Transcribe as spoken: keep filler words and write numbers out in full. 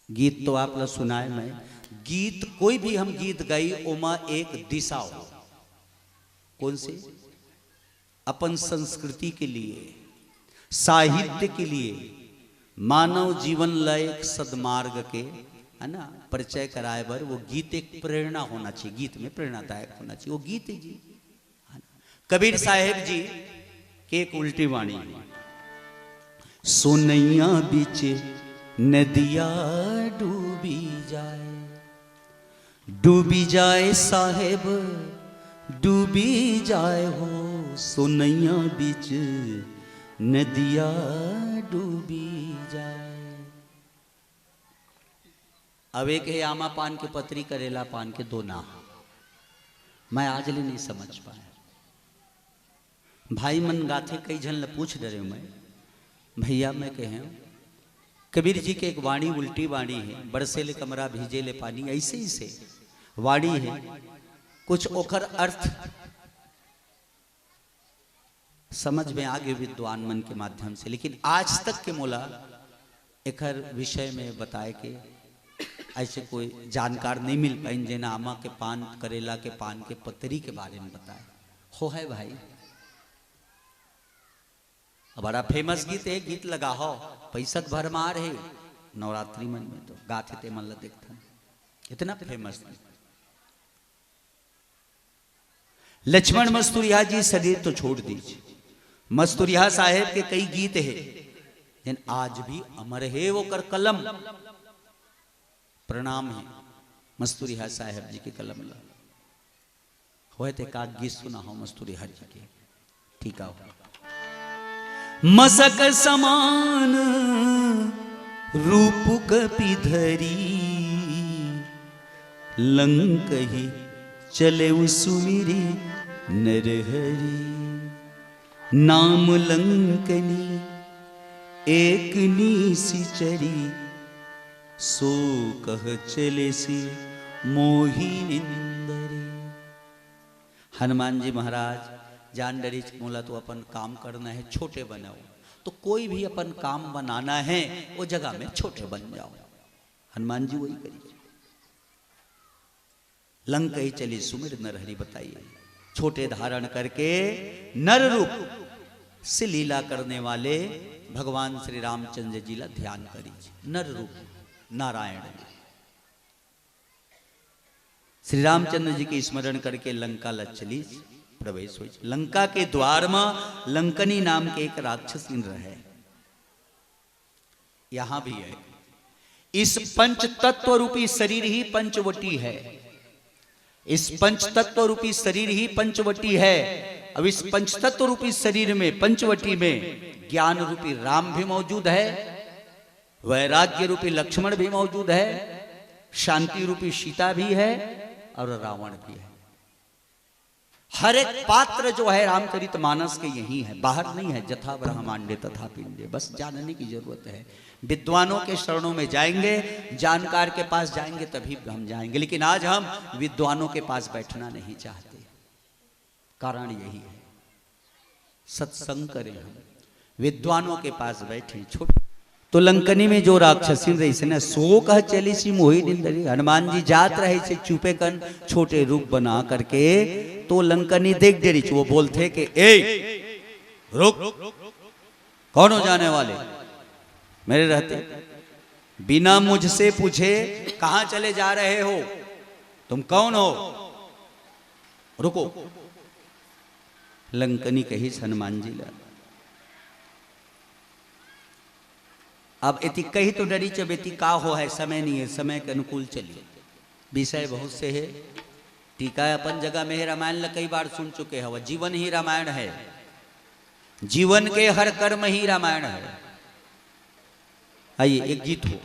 गीत तो आप ला सुनाए मैं। गीत, कोई भी हम गीत गाई, ओमा एक दिशा हो। कौन से? अपन संस्कृति के लिए, साहित्य के लिए, मानव जीवन ला एक सदमार्ग के, है ना, परिचय कराए बर वो गीत एक प्रेरणा होना चाहिए, गीत में प्रेरणादायक होना चाहिए, वो गीत है जी। कबीर साहेब जी के एक उल्टी वाणी है। सोनैया बीच नदिया डूबी जाए, डूबी जाए साहेब, डूबी जाए हो। सोनैया बीच नदिया डूबी जाए। अब एक है आमा पान के पतरी, करेला पान के दोना। मैं आज ले नहीं समझ पाया। भाई मन गाथे, कई झन ल पूछ डरे मैं, भैया मैं कहे हूँ, कबीर जी के एक वाणी उल्टी वाणी है, बरसे ले कमरा भीजे ले पानी, ऐसे ही से वाणी है, कुछ ओखर अर्थ समझ में आगे विद्वान मन के माध्यम से, लेकिन आज तक के मोला एखर विषय में बताए के ऐसे कोई जानकार नहीं मिल पाइन, जेना आमा के पान, करेला के पान के पतरी के बारे में बताए। हो है भाई, अब बड़ा फेमस गीत है, गीत लगा हो, पैसक भरमार है, नवरात्रि मन में तो गाथे ते मन ला देखथन, इतना फेमस गीत। लक्ष्मण मस्तुरिया जी शरीर तो छोड़ दीजिए, मस्तुरिया साहेब के कई गीत है, लेकिन आज भी अमर है वो कर कलम। प्रणाम है मस्तुरिया साहेब जी के कलम ला। होए ते का गीत सुना हो मस्तुरिया जी के, ठीक है। मसक समान रूप कपि धरी, लंकहि चले सुमिरी नरहरी। नाम लंकनी एक नीसि चरी, सो कह चलेसि मोहि निंदरी। हनुमान जी महाराज जान डरिच, मोला तो अपन काम करना है, छोटे बनाओ। तो कोई भी अपन काम बनाना है, वो जगह में छोटे बन जाओ। हनुमान जी वही करी। लंकहि चली सुमिर नर हरि बताइए, छोटे धारण करके नर रूप से लीला करने वाले भगवान श्री रामचंद्र जी ला ध्यान करी। नर रूप नारायण। श्री रामचंद्र जी के स्मरण करके लंका ला चली प्रवेश हुई। लंका के द्वार में लंकनी नाम के एक राक्षसिन रहे। यहाँ भी है। इस पंच तत्व रूपी शरीर ही पंचवटी है। इस पंच तत्व रूपी शरीर ही पंचवटी है। अब इस पंच तत्व रूपी शरीर में, पंचवटी में ज्ञान रूपी राम भी मौजूद है, वैराग्य रूपी लक्ष्मण भी मौजूद है, शांति रूपी सीता भी है और रावण भी है। हर एक पात्र जो है रामचरित मानस के यही है, बाहर नहीं है। जथा ब्रह्मांडे तथा पिंडे, बस जानने की जरूरत है। विद्वानों के शरणों में जाएंगे, जानकार के पास जाएंगे, तभी हम जाएंगे। लेकिन आज हम विद्वानों के पास बैठना नहीं चाहते, कारण यही है। सत्संग करें हम, विद्वानों के पास बैठे। छोट तो लंकनी में जो राक्षसिन रहिस ना, सो कह चलिसि मोहि निंदरी। हनुमान जी जात रहे से चुपे कन छोटे रूप बना करके, तो लंकनी देख डरिस, वो बोलथे कि ए रुक, कौन हो जाने वाले मेरे रहते? बिना मुझसे पूछे कहाँ चले जा रहे हो? तुम कौन हो? रुको। लंकनी कहिस हनुमान जी ला। अब एती कही तो डरिस, अब एती का हो है, समय नहीं है, समय के अनुकूल चली। विषय बहुत से है। टीका अपन जगह में है, रामायण ला कई बार सुन चुके हव, जीवन ही रामायण है, जीवन के हर कर्म ही रामायण है। आइए, एक गीत हो।